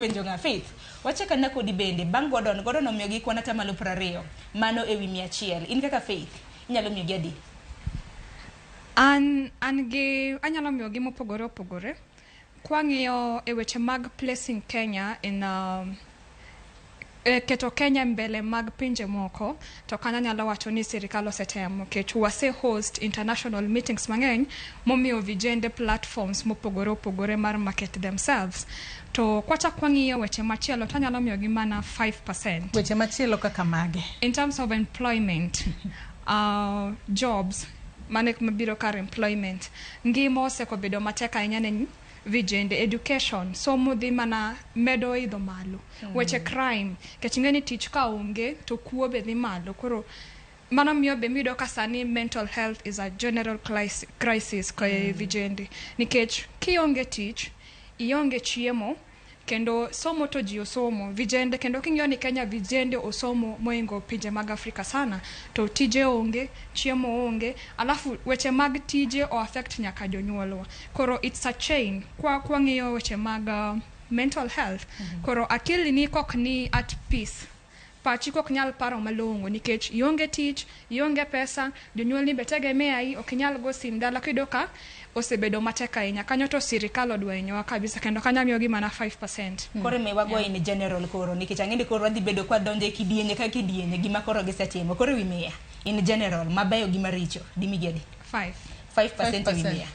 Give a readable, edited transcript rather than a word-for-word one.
Penjo ng'a Faith, wachak ana kodi bende bang' Gordon, Gordon omiyogi kwan atamalo 20 mano ewi 100. In kaka Faith, inyalo miyogi adi? An gi anyalo miyogi mopogore opogore. Kwang'iyo e weche mag placing Kenya in e keto Kenya mbele mag pinje moko, to kanyo anyalo wacho ni sirikal osetemo nikech wase host international meetings mang'eny momiyo vijende platforms mopogore opogore mar market themselves. To kwachak wang'iyo weche machielo to anyalo miyogi mana 5%. Weche machielo kaka mage? In terms of employment, jobs, mano mabiro kar employment, ngima osekobedo matek ahinya ne vijende. Education, somo dhi mana medo idho malo. Weche crime, nikech ing'e ni tich ka onge to kuo be dhi malo. Koro mano miyo be miyudo ka sani mental health is a general crisis e vijende. Nikech kionge tich, ionge chiemo, kendo somo to ji osomo vijende, kendo king'iyo ni Kenya vijende osomo moingo pinje mag Afrika sana, to tije onge, chiemo onge, alafu weche mag tije o affect nyaka jonyuolwa. Koro it's a chain. Kwa kwang'iyo weche mag mental health, koro akili ni kok ni at peace, pachi kok nyal paro malong'o nikech ionge tich, ionge pesa, jonyuolni be tegemeai, ok inyal go sim dala, kiyudo ka osebedo matek ahinya. Kanyo to sirikal odwa hinyowa kabisa, kendo kanyo amiyogi mana 5%. Koro miwago in general koro, nikech ang'e ni koro wadhi bedo kwadonjo e kidienje ka kidienje gima koro gisetimo. Koro wi miya, in general, mabeyo gi maricho, dimigi adi? 5. 5% ewi 100.